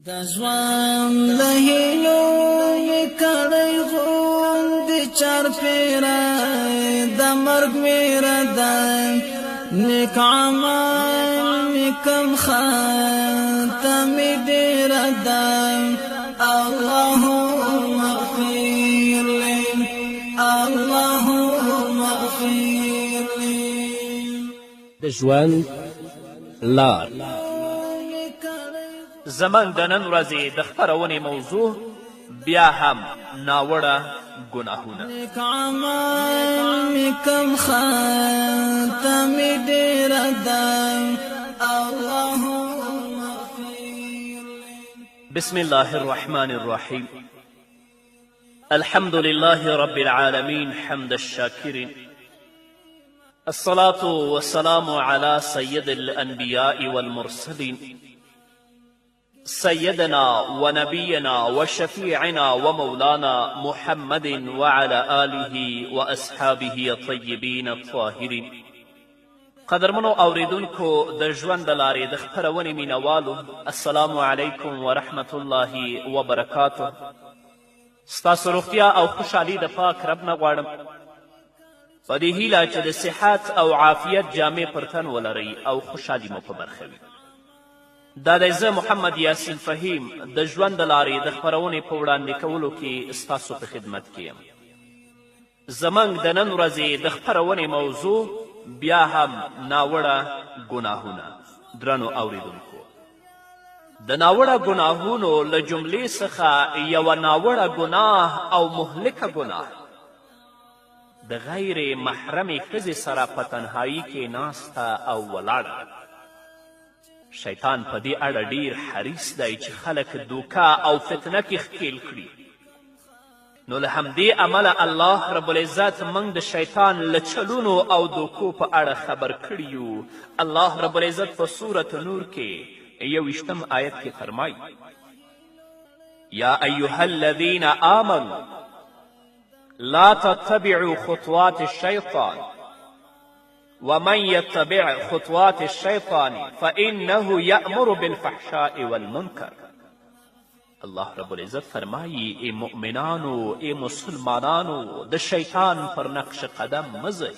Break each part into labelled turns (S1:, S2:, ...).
S1: د ژوند له هیلو مې کړی غوندې چارپېره، د مرګ ویره ده. نیک عمل مې کم، خطا مې ډېره ده. اللهم اغفر لي، اللهم اغفر لي.
S2: د ژوند لار.
S3: زموږ د نن ورځې د خپرونې موضوع بیا هم ناوړه ګناهونه.
S1: نیک عمل مې کم، خطا مې ډېره ده. اللهم اغفر لي.
S3: بسم الله الرحمن الرحیم. الحمد لله رب العالمين، حمد الشاكرين، الصلاة والسلام على سيد الأنبياء والمرسلين، سيدنا ونبينا وشفيعنا ومولانا محمد وعلى آله وأصحابه الطيبين الطاهرين. قدرمنو اوریدونکو، د ژوند د لارې د خپرونې مینوالو، السلام علیکم ورحمت الله وبرکاته. ستاسو روغتیا او خوشحالي د پاک رب نه غواړم، په دې هیله چې د صحت او عافیت جامې پر تن ولرئ او خوشحالي مو په برخه وي. دا دی زه محمد یاسین فهیم د ژوند د لارې د خپرونې په وړاندې کولو کې ستاسو په خدمت کې یم. زموږ د نن ورځې د خپرونې موضوع بیا هم ناوړه ګناهونه. درنو اوریدونکو، د ناوړه ګناهونو له جملې څخه یوه ناوړه ګناه او مهلکه ګناه د غیر محرمې ښځې سره په تنهایی کې ناسته او ولاړه ده. شیطان په دې اړه ډیر حریص دی چې خلک دوکه او فتنه کې ښکیل کړي. نو له همدې امله الله رب العزت موږ د شیطان له چلونو او دوکو په اړه خبر کړي یو. الله رب العزت په سورة نور کې 21 آیت کې فرمایي: یا ایها الذین آمنوا لا تتبعوا خطوات الشیطان ومن يتبع خطوات الشیطان فإنه یأمر بالفحشاء والمنکر. الله رب العزت فرمایي: ای مؤمنانو، ای مسلمانانو، د شیطان پر نقش قدم مه ځئ.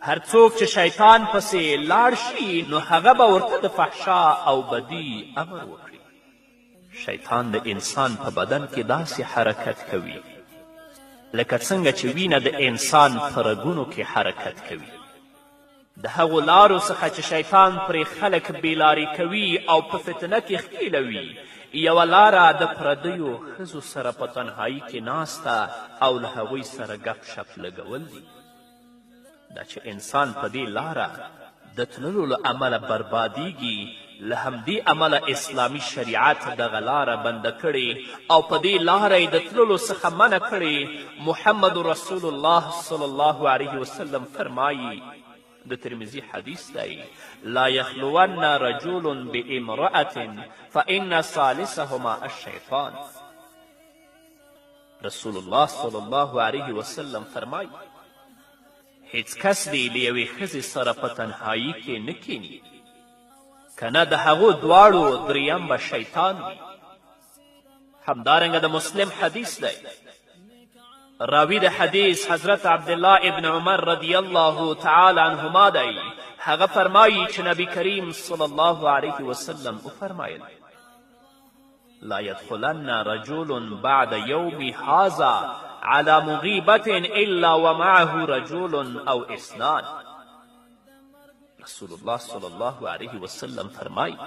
S3: هر څوک چې شیطان پسې لاړ شي نو هغه به ورته د فحشا او بدي امر وکړي. شیطان د انسان په بدن کې داسې حرکت کوي لکه څنګه چې وینه د انسان په رګونو کې حرکت کوي. د هغو لارو څخه چې شیطان پرې خلک بېلارې کوي او په فتنه کې ښکېلوي، یوه لاره د پردیو ښځو سره په تنهایی کې ناسته او له هغوی سره ګپ شپ لګول دي. دا چې انسان په دې لاره د تللو له امله بربادیږي، له همدې امله اسلامي شریعت دغه لاره بنده کړې او په دې لاره یې د تللو څخه منع کړې. محمد رسول الله صلی الله علیه وسلم فرمایي، د ترمذي حدیث دی: لا یخلون رجل بامرأة فإن ثالثهما الشیطان. رسول الله صلی الله علیه وسلم فرمایي: هیڅ کس دې له یوې ښځې سره په تنهایی کې نه کیني، که نه د هغو دواړو دریم به شیطان وي. همدارنګه د مسلم حدیث دی، راوی د حدیث حضرت عبدالله ابن عمر رضی الله تعالی عنهما دی. هغه فرمایي چې نبی کریم صلی الله علیه وسلم وفرمایل: لا يدخلن رجل بعد يوم هذا على مغیبة الا ومعه رجل او اثنان. رسول الله صلی الله علیه وسلم فرمایي: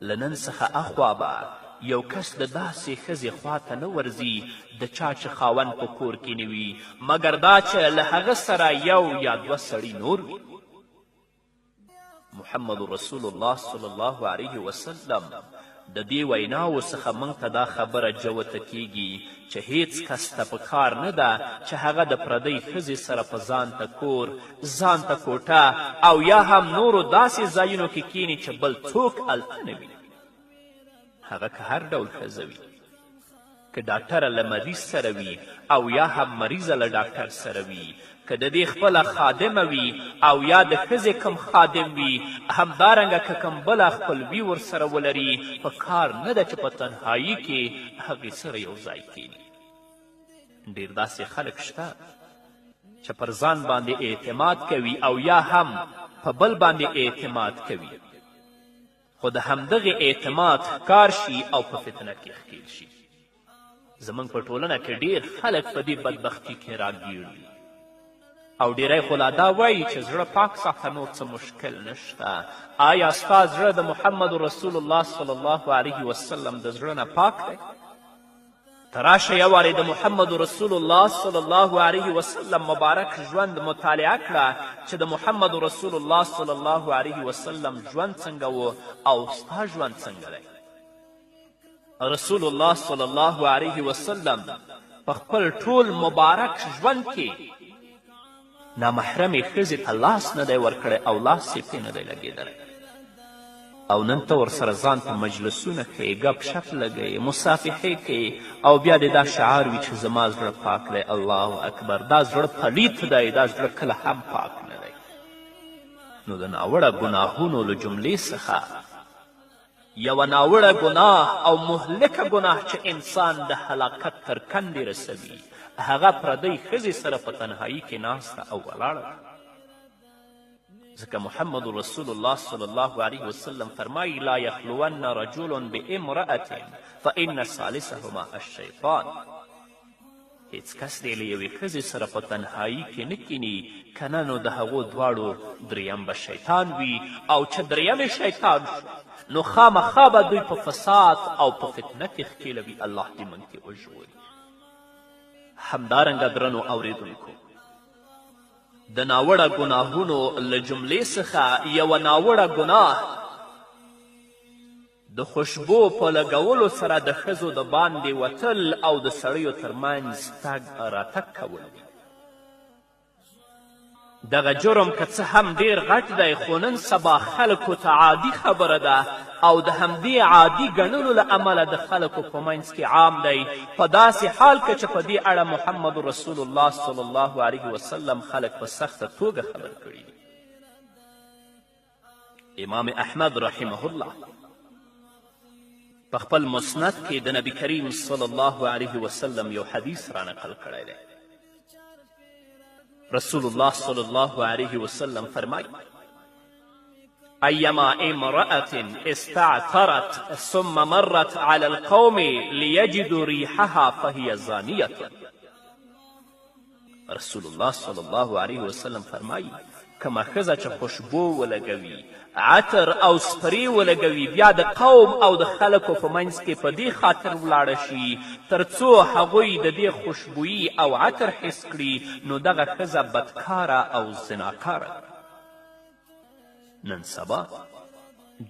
S3: له نن څخه اخوا به یو کس د داسې ښځې خواته نه ورځي د چا چې خاوند په کور کې نه وي، مګر دا چې له هغه سره یو یا دوه سړي نور وي. محمد رسول الله صلی الله علیه وسلم د دې ویناوو څخه موږ ته دا خبره جوته کیږي چې هیڅ کس ته په کار نه ده چې هغه د پردۍ ښځې سره په ځانته کور، ځانته کوټه او یا هم نورو داسې ځایونو کې کیني چې بل څوک هلته نه وي، هغه که هر ډول ښځه وي. که ډاکټره له مریض سره وي او یا هم مریضه له ډاکټر سره وي، که د دې خپله خادمه وي او یا د ښځې کوم خادم وي، همدارنګه که کوم بله خپلوي ورسره ولري، په کار نه ده چې په تنهایی کې هغې سره یو ځای کښېني. ډېر داسې خلک شته چې پر ځان باندې اعتماد کوي او یا هم په بل باندې اعتماد کوي، خو د همدغې اعتماد ښکار شي او په فتنه کې ښکیل شي. زموږ په ټولنه کې ډیر خلک په دې بدبختي کې راګیر دي او ډیری خو لا دا وایي چې زړه پاک ساته، نور څه مشکل نشته. آیا ستا زړه د محمد رسول الله صلی الله علیه وسلم د زړه نه پاک دی؟ ته راشه یو وارې د محمد رسول الله صلی الله علیه وسلم مبارک ژوند مطالعه کړه چې د محمد رسول الله صلی الله علیه وسلم ژوند څنګه و او ستا ژوند څنګه دی. رسول الله صلی الله علیه وسلم په خپل ټول مبارک ژوند کې نامحرمې ښځې ته لاس نه دی ورکړی او لاس یې پرې نه دی لګېدلی. او نن ته ورسره ځان ته مجلسونه کوې، ګپ شپ لګوې، مصافحې کوې او بیا دې دا شعار وي چې زما زړه پاک دی. الله اکبر، دا زړه پلیت دی، دا زړه کله هم پاک نه دی. نو د ناوړه ګناهونو له جملې څخه یوه ناوړه ګناه او مهلکه ګناه چې انسان د هلاکت تر کندې رسوي، هغه پردۍ ښځې سره په تنهایی کې ناسته او ولاړه ده. ځکه محمد رسول الله صلی الله علیه وسلم فرمایي: لا یخلون رجل بامرأة فإن ثالثهما الشیطان. هیڅ کس دې له یوې ښځې سره په تنهایی کې نه کیني، که نه نو د هغو دواړو دریم به شیطان وي، او چې دریم یې شیطان شو نو خامخا به دوی په فساد او په فتنه کې ښکېلوي. الله دې موږ ترې وژغوري. همدارنګه درنو اوریدونکو، د ناوړه ګناهونو له جملې څخه یوه ناوړه ګناه د خوشبو په لګولو سره د ښځو د باندې وتل او د سړیو ترمنځ تګ راتګ کول دي. دغه جرم که څه هم ډیر غټ دی، خو نن سبا خلکو ته عادي خبره ده او د همدې عادي ګڼلو له امله د خلکو په منځ کې عام دی، په داسې حال کې چې په دې اړه محمد رسول الله صلی الله علیه وسلم خلک په سخته توګه خبر کړي دي. امام احمد رحمه الله په خپل مسند کې د نبی کریم صلی الله علیه وسلم یو حدیث را نقل کړی دی. رسول الله صلی الله علیه وسلم فرمایي: أيما امرأة استعطرت ثم مرت على القوم ليجدوا ريحها فهي زانية. رسول الله صلی الله علیه وسلم فرمایي: کومه ښځه چې خوشبو ولګوي، عطر او سپرې ولګوي، بیا د قوم او د خلکو په منځ کې په دې خاطر ولاړه شي تر څو هغوی د دې خوشبویي او عطر حس کړي، نو دغه ښځه بدکاره او زناکاره ده. نن سبا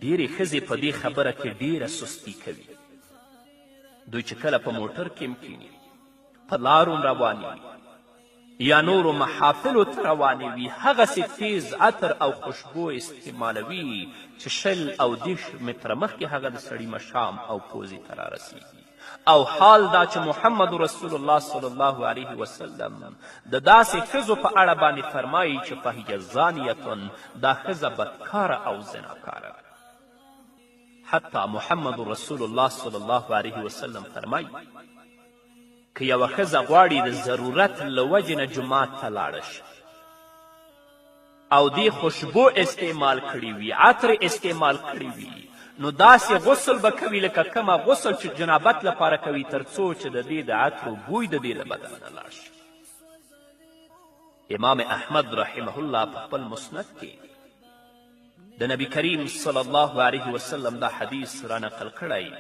S3: ډېرې ښځې په دې خبره کې ډېره سستي کوي. دوی چې کله په موټر کې هم کښېني، په لارو روانې وي یا نورو محافلو ته روانې وي، هغسې تیز عطر او خوشبو استعمالوي چې 20 او 30 متره مخکې هغه د سړي مشام او پوزې ته رارسیږي. او حال دا چې محمد رسول الله صلی الله علیه وسلم د داسې ښځو په اړه باندې فرمایي چې فهیه زانیتون، دا ښځه بدکاره او زناکاره ده. حتی محمد رسول الله صلی الله علیه وسلم فرمایي: که یوه ښځه غواړي د ضرورت له وجې نه جومات ته لاړه شي او دې خوشبو استعمال کړي وي، عطر استعمال کړي وي، نو داسې غسل به کوي لکه کومه غسل چې جنابت لپاره کوي، تر څو چې د دې د عطرو بوی د دې له بدن نه لاړ شي. امام احمد رحمه الله په خپل مسند کې د نبی کریم صلی الله علیه وسلم دا حدیث را نقل کړی.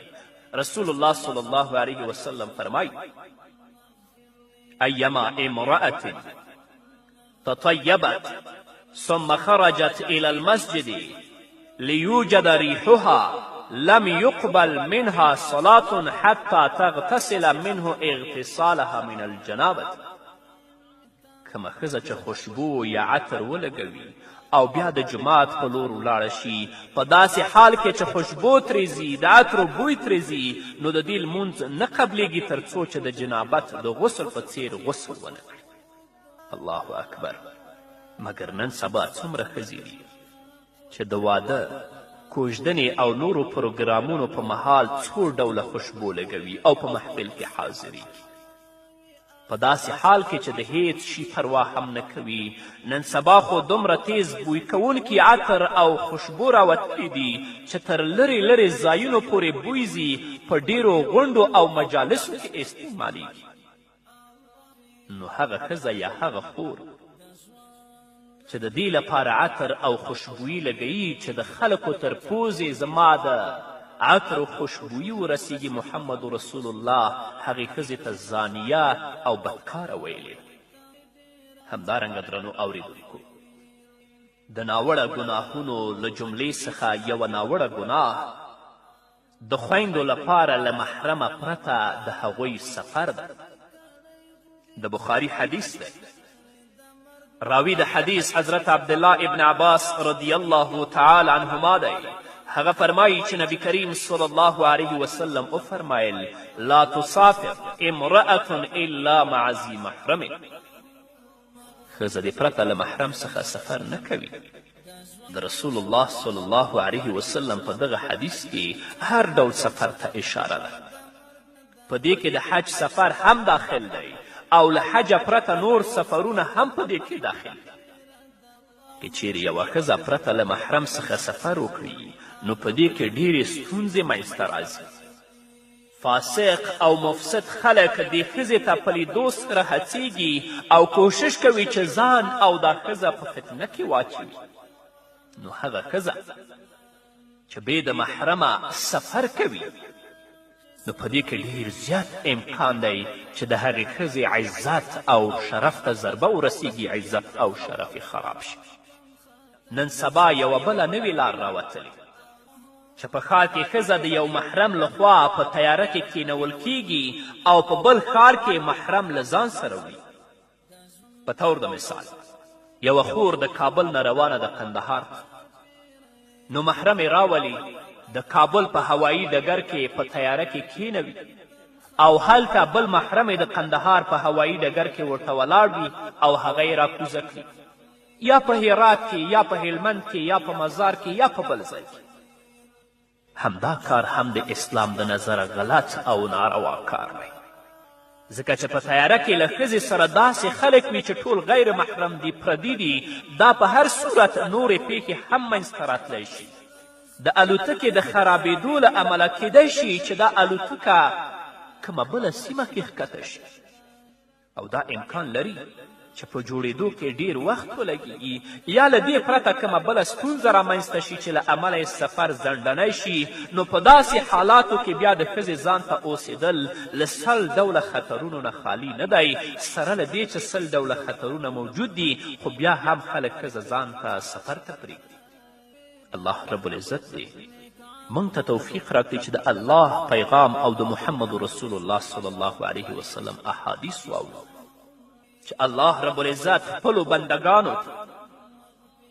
S3: رسول الله صلی الله علیه وسلم فرمایي: ایما امرأة تطیبت ثم خرجت الى المسجد ليوجد ريحها لم يقبل منها صلاة حتى تغتسل منه اغتسالها من الجنابة. کومه ښځه چې خوشبو یا عطر ولګوي او بیا د جومات په لور ولاړه شي، په داسې حال کې چې خوشبو ترې ځي، د عطرو بوی ترې ځي، نو د دې لمونځ نه قبلیږي تر څو چې د جنابت د غسل په څیر غسل ونه کړي. الله اکبر. مګر نن سبا څومره ښځې دي چې د واده، کوژدنې او نورو پروګرامونو په مهال څو ډوله خوشبو لګوي او په محفل کې حاضریږي، په داسې حال کې چې د هیڅ شي پروا هم نه کوي. نن سبا خو دومره تیز بوی کوونکي عطر او خوشبو راوتلي دي چې تر لرې لرې ځایونو پورې بوی ځي، په ډیرو غونډو او مجالسو کې استعمالیږي. نو هغه ښځه یا هغه خور چې د دې لپاره عطر او خوشبویي لګوي چې د خلکو تر پوزې زما د عطر و خوشبویي ورسیږي، محمد رسول الله هغې ښځې ته زانیه او بدکاره ویلې ده. همدارنګه درنو اوریدونکو، د ناوړه ګناهونو له جملې څخه یوه ناوړه ګناه د خویندو لپاره له محرمه پرته د هغوی سفر ده. د بخاري حدیث دی، راوی د حدیث حضرت عبدالله ابن عباس رضی الله تعالی عنهما دی. هغه فرمایي چې نبی کریم صلی الله علیه وسلم وفرمایل: لا تسافر امرأة الا مع ذي محرم. ښځه دې پرته له محرم څخه سفر نه کوي. د رسول الله صلی الله علیه وسلم په دغه حدیث کې هر ډول سفر ته اشاره ده. په دې کې د حج سفر هم داخل دی او له حجه پرته نور سفرونه هم په دې کې داخل دي. که چیرې یوه ښځه پرته له محرم څخه سفر وکړي، نو په دې کې ډیرې ستونزې منځته راځي. فاسق او مفسد خلک دې ښځې ته په لیدو سره هڅیږي او کوشش کوي چې ځان او دا ښځه په فتنه کې واچوي. نو هغه ښځه چې بې د محرمه سفر کوي، نو په دې کې ډیر زیات امکان دی چې د هغې ښځې عزت او شرف ته ضربه ورسیږي، عزت او شرف یې خراب شي. نن سبا یوه بله نوې لار راوتلې چې په ښار کې ښځه د یو محرم لخوا په تیاره کې کینول کیږي او په بل ښار کې محرم له ځان سره وړي. په طور د مثال، یوه خور د کابل نه روانه ده قندهار ته، نو محرم یې راولي، د کابل په هوایي ډګر کې په تیاره کې کینوي او هلته بل محرم یې د قندهار په هوایي ډګر کې ورته ولاړ وي او هغه یې راکوزه کړي، یا په هرات کې، یا په هلمند کې، یا په مزار کې، یا په بل ځای کې. همدا کار هم د اسلام د نظره غلط او ناروا کار دی، ځکه چې په تیاره کې له ښځې سره داسې خلک وي چې ټول غیر محرم دي، پردي دي. دا په هر صورت نورې پیښې هم منځته راتلی شي. د الوتکې د خرابېدو له امله کیدای شي چې دا الوتکه کومه بله سیمه کې ښکته شي، او دا امکان لري چې په جوړېدو کې ډیر وخت ولګیږي، یا له دې پرته کومه بله ستونزه رامنځته شي چې له امله یې سفر ځنډنی شي. نو په داسې حالاتو کې بیا د ښځې ځان ته اوسېدل له 100 ډوله خطرونو نه خالي نه دی. سره له دې چې 100 ډوله خطرونه موجود دي، خو بیا هم خلک ښځه ځان ته سفر ته پرېږدي. الله رب العزت دې موږ ته توفیق راکړي چې د الله پیغام او د محمد رسول الله صلی الله علیه وسلم احادیث واورو، چې الله رب العزت خپلو بندګانو ته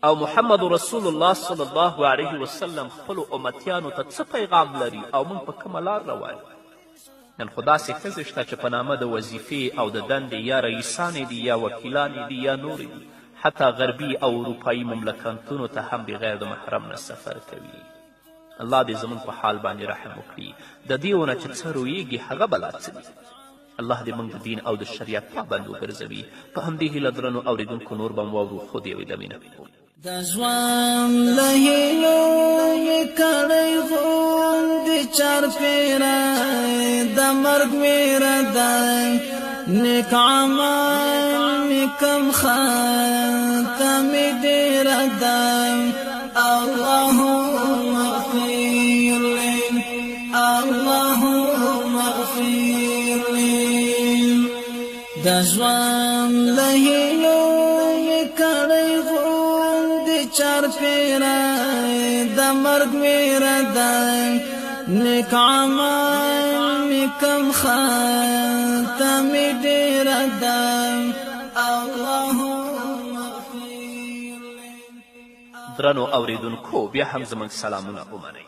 S3: او محمد رسول الله صلی الله علیه وسلم خپلو امتیانو ته څه پیغام لري او موږ په کومه لار روان یو. نن خو داسې ښځې شته چې په نامه د وظیفې او د دندې یا رئیسانې دي، یا وکیلانې دي، یا نورې دي، حتی غربي او اروپایي مملکتونو ته هم بغیر د محرم نه سفر کوي. الله دې زموږ په حال باندې رحم وکړي. د دې ونه چې څه رویږي هغه به لا څه وي. الله دې موږ د دین او د شریعت پابند وګرځوي. په همدې هیله درنو اورېدونکو نور به مو واورو، خو د یوې دمې نه.
S1: د ژوند له هیلو مې کړی غوندې چارپېره، د مرګ ویره ده. نیک عمل مې کم، خطا مې ډېره ده. اللهم اغفر لي، اللهم اغفر لي. د ژوند له هیلو مې کړی غوندې چارپېره، د مرګ ویره ده. نیک عمل مې کم، خطا مې ډېره ده. اللهم اغفر لي.
S3: درنو اوریدونکو، بیا هم زموږ سلامونه ومنئ.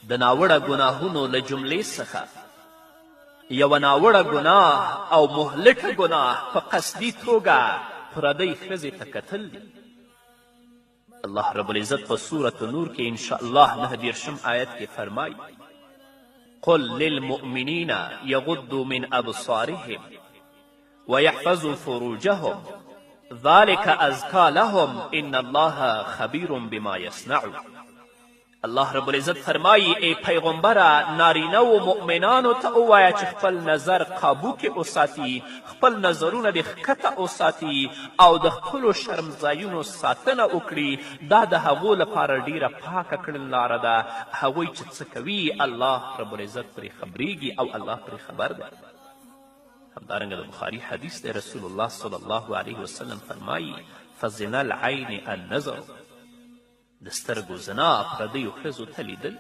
S3: د ناوړه ګناهونو له جملې څخه یوه ناوړه ګناه او مهلکه ګناه په قصدي توګه پردۍ ښځې ته کتل دي. الله رب العزت په سورة نور کې انشاءالله 39 آیت کې فرمایي: قل للمؤمنین یغضوا من ابصارهم ويحفظوا فروجهم ذلك ازکا لهم ان الله خبیر بما یصنعون. الله رب العزت فرمایي: ای پیغمبره، نارینه و مؤمنانو ته ووایه چې خپل نظر قابو کې وساتي، خپل نظرونه دې ښکته وساتي او د خپلو شرمځایونو ساتنه وکړي. دا د هغو لپاره ډیره پاکه کړنلاره ده. هغوی چې څه کوي الله رب العزت پرې خبریږي او الله پرې خبر دی. همدارنګه د بخاري حدیث دی، رسول الله صلی الله علیه وسلم فرمایي: فزنا العین النظر، د سترګو زنا پردیو ښځو ته لیدل.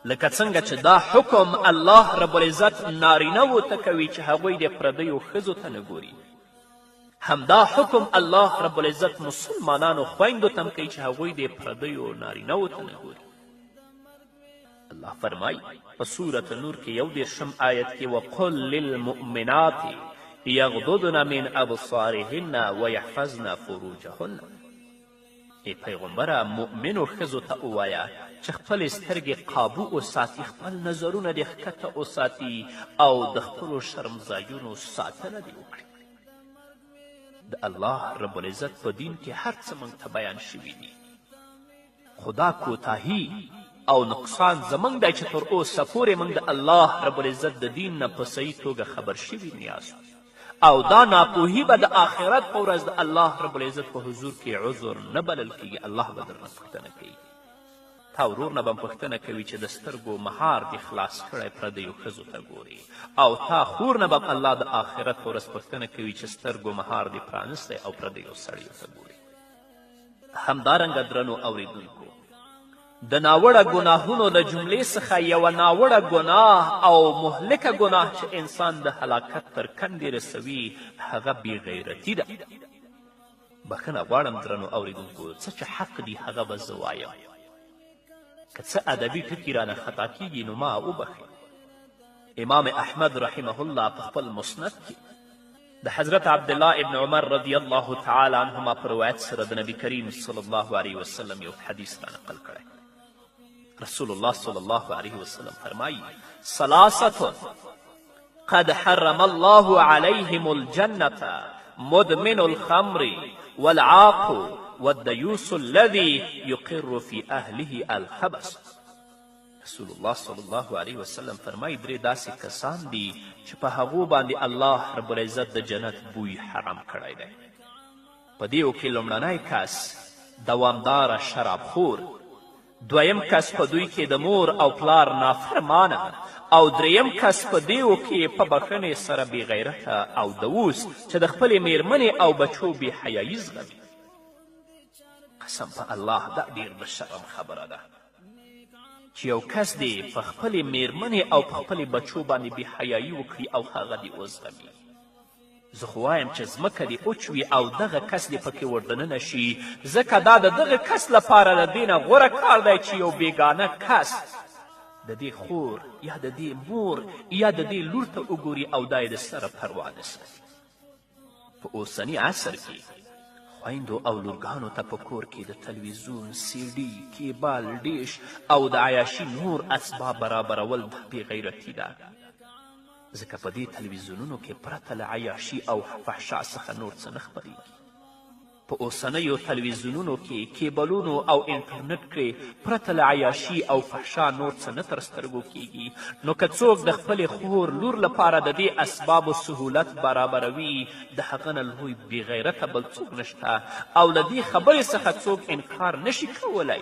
S3: لکه څنګه چې دا حکم الله رب العزت نارینه وو ته کوي چې هغوی د پردیو ښځو ته نه ګوري، همدا حکم الله رب العزت مسلمانانو خویندو ته هم کوي چې هغوی د پردیو نارینه وو ته نه ګوري. الله فرمایي په سورة نور کې 31 آیت کې: وقل للمؤمنات یغضضن من ابصارهن ویحفظن فروجهن. ای پیغمبره، مؤمنو ښځو ته ووایه چې خپلې سترګې قابو وساتي، خپل نظرونه دې ښکته وساتي او د خپلو شرمځایونو ساتنه دې وکړي. د الله رب العزت په دین کې هر څه موږ ته بیان شوي دي، خو دا کوتاهي او نقصان زموږ دی چې تر اوسه پورې موږ د الله رب العزت د دین نه په صحیح توګه خبر شوي نه یاست، او دا ناپوهي به د آخرت په ورځ د الله رب العزت په حضور کې عذر نه بلل کیږي. الله به درنه پوښتنه کوي، تا ورور نه به هم پوښتنه کوي چې د سترګو مهار دې خلاص کړی پردیو ښځو ته ګورې، او تا خور نه به هم الله د آخرت په ورځ پوښتنه کوي چې سترګو مهار دې پرانستی او پردیو سړیو ته ګورې. همدارنګه درنو اوریدونکو، د ناوړه ګناهونو له جملې څخه یوه ناوړه ګناه او مهلکه ګناه چې انسان د هلاکت تر کندې رسوي هغه بېغیرتي ده. بښنه غواړم درنو اوریدونکو، څه چې حق دي هغه به زه وایم، که څه ادبي ټکي رانه خطا کیږي نو ما وبښئ. امام احمد رحمه الله په خپل مسند کې د حضرت عبدالله ابن عمر رضی الله تعالی عنهما په روایت سره د نبی کریم صلی الله علیه وسلم یو حدیث را نقل کړی. رسول الله صلی الله علیه وسلم فرمایي: ثلاثة قد حرم الله عليهم الجنة مدمن الخمر والعاق والديوس الذي يقر في أهله الخبث. رسول الله صلی الله علیه وسلم فرمایي: درې داسې کسان دي چې په هغو باندې الله رب العزت د جنت بوی حرام کړی دی. په دیو کې لومړنی کس دوامداره شرابخور، دویم کس په دوی کې د مور او پلار نافرمانه، او دریم کس په دیو کې په بخښنې سره بېغیرته او دووس چې د خپلې میرمنې او بچو بې حیایي زغمي. قسم په الله، دا ډېر د شرم خبره ده چې یو کس دې په خپلې میرمنې او په خپلې بچو باندې بې حیایي وکړي او هغه دې وزغمي. زه خو وایم چې ځمکه دې اوچ وي او دغه کس دې پکې وردننه شي، ځکه دا د دغه کس لپاره له دې نه غوره کار دی چې یو بېګانه کس د دې خور یا د دې مور یا د دې لور ته وګوري او دا یې د سره پروا نه ساتي. په اوسني عصر کې خویندو او لورګانو ته په کور کې د تلویزیون، سی ډي، کیبل، ډیش او د عیاشي نور اسباب برابرول دا بېغیرتي ده، ځکه په دې تلویزیونونو کې پرته له عیاشي او فحشا څخه نور څه نه خپریږي. په اوسنیو تلویزیونونو کې، کیبلونو او انټرنټ کې پرته له عیاشي او فحشا نور څه نه تر سترګو کیږي. نو که څوک د خپلې خور لور لپاره د دې اسبابو سهولت برابروي، د هغه نه لوی بېغیرته بل څوک نشته، او له دې خبرې څخه څوک انکار نشي کولی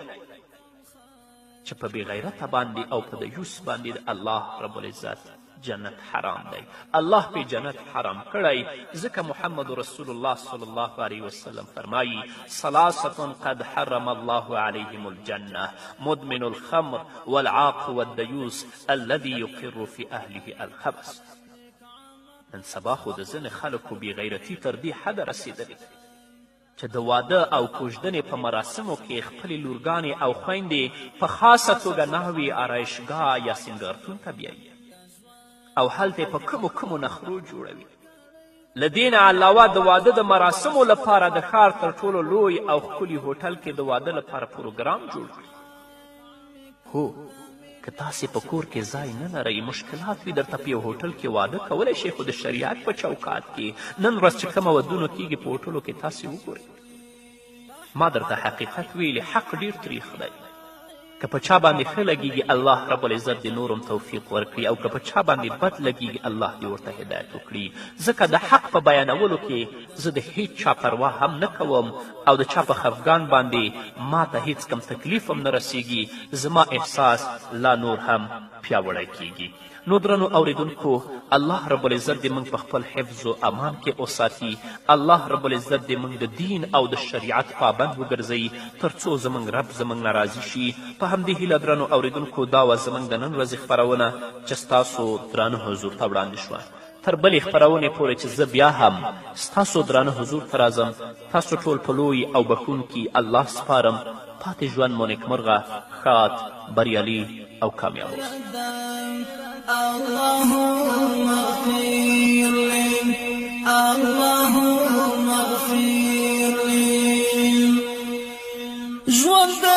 S3: چې په بېغیرته باندې او په دیوس باندې د الله رب العزت جنت حرام دی. الله پې جنت حرام کړی، ځکه محمد رسول الله صلی الله علیه وسلم فرمایي: ثلاثة قد حرم الله عليهم الجنة مدمن الخمر والعاق والديوس الذي يقر في أهله الخبث. نن سبا خو د ځینې خلکو بېغیرتي تر دې حده رسېدلې. چې د واده او کوژدنې په مراسمو کې خپلې لورګانې او خویندې په خاصه توګه ناوې آرایشګاه یا سینګارتون ته بیایي او هلته یې په کومو کومو نخرو جوړوي. له دې نه علاوه د واده د مراسمو لپاره د ښار تر ټولو لوی او ښکلي هوټل کې د واده لپاره پروګرام جوړ کړي. هو، که تاسې په کور کې ځای نه لرئ، مشکلات وي درته، په یو هوټل کې واده کولی شئ، خو د شریعت په چوکات کې. نن ورځ چې کومه ودونو کیږي په هوټلو کې، تاسې وګورئ. ما درته حقیقت ویلي، حق ډیر تریخ دی. که په چا باندې ښه لګیږي، الله رب العزت دې نورم توفیق ورکړي، او که په چا باندې بد لګیږي، الله دې ورته هدایت وکړي، ځکه د حق په بیانولو کې زه د هیڅ چا پروا هم نه کوم او د چا په خفګان باندې ما ته هیڅ کم تکلیف هم نه رسیږي، زما احساس لا نور هم پیاوړی کیږي. نو درنو اوریدونکو، الله رب العزت دې موږ په خپل حفظ و امان کې وساتي. الله رب العزت دې موږ د دین او د شریعت پابند وګرځوي، تر څو زموږ رب زموږ نه راضي شي. په همدې هیله درنو اوریدونکو، دا وه زموږ د نن ورځې خپرونه چې ستاسو درانه حضور ته وړاندې شوه. تر بلې خپرونې پورې چې زه بیا هم ستاسو درانه حضور ته راځم، تاسو ټول په لوی او بښونکي الله سپارم. پاتې ژوند مو نیکمرغه، ښاد، بریالي او کامیاب اوسئ.
S1: اللهم اغفر لي، اللهم اغفر لي. ژوند د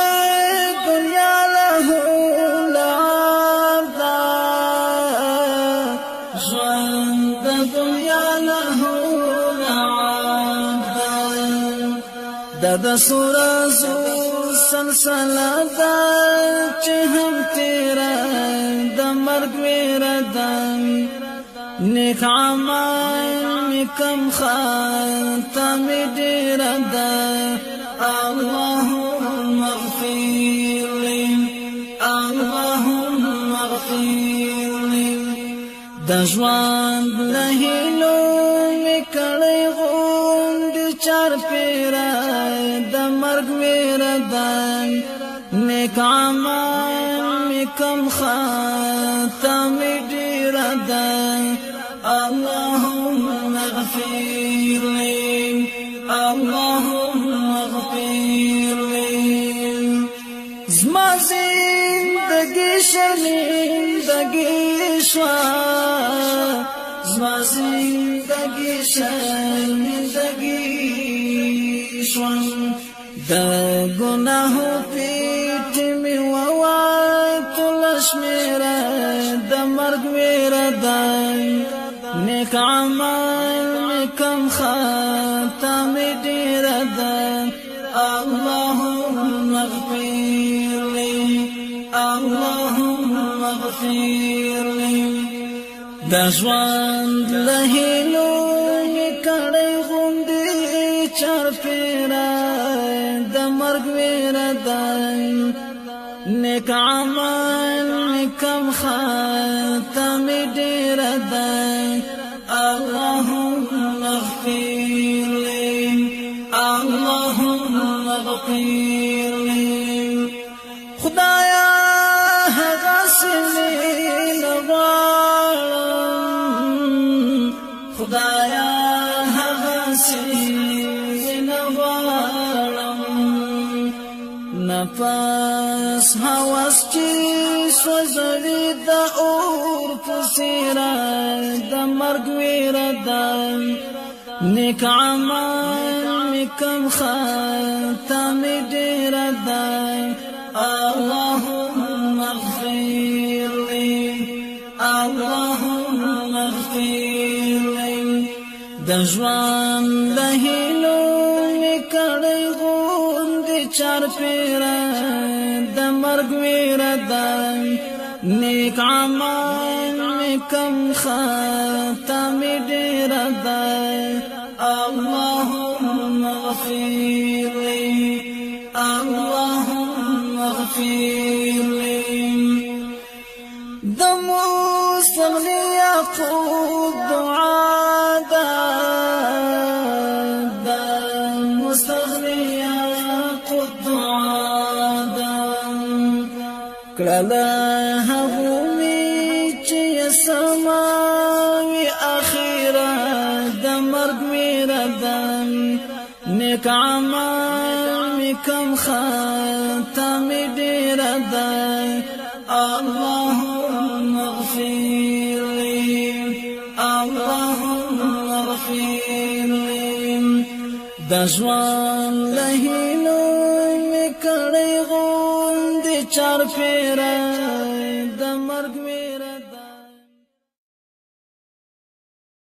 S1: دنیا له لعب ده، ژوند د دنیا له لعب ده، دا د سورزو سلسله ده چې هم تېره د مرګ ویره ده. نیک عمل مې کم، خطا مې ډېره ده. اللهم اغفر لي، اللهم اغفر لي. د ژوند له هیلو مې کړی غوندې چارپېره، د مرګ ویره ده. نیک عمل مې کم، خطا مې ډېره ده. اللهم اغفر لي، اللهم اغفر لي. زما زندګي شرمندګي شوه، زما زندګي شرمندګي شوه، د ګناهو پیټې مې ووتله شمېره، د مرګ ویره ده. نیک عمل مې کم، خطا مې ډېره ده. اللهم اغفر لي، اللهم اغفر لي. د ژوند له هیلو مې کړی غوندې چارپېره، د مرګ ویره ده. نیک عمل مې کم، خطا مې ډېره ده. اللهم اغفر لي، اللهم اغفر لي. خدایا هغسې مې نه غواړم، خدایا هغسې مې نه غواړم. نفس هوس چې سوځوي د اور په څېره، د مرګ ویره ده. نیک عمل مې کم، خطا مې ډېره ده. اللهم اغفر لي، اللهم اغفر لي. د ژوند له هیلو مې کړی غوندې چارپېره، د مرګ ویره ده. نیک عمل مې کم، خطا مې ډېره ده. اللهم اغفر لي، اللهم اغفر لي. د مستغني یعقوب دعا ده، د مستغني یعقوب دعا ده، کړله هغو مې چې سماوي اخیره، د مرګ ویره ده. نیک عمل مې کم، خطا مې ډېره ده. اللهم اغفر لي، اللهم اغفر لي. د ژوند له هیلو مې کړی غوندې چار.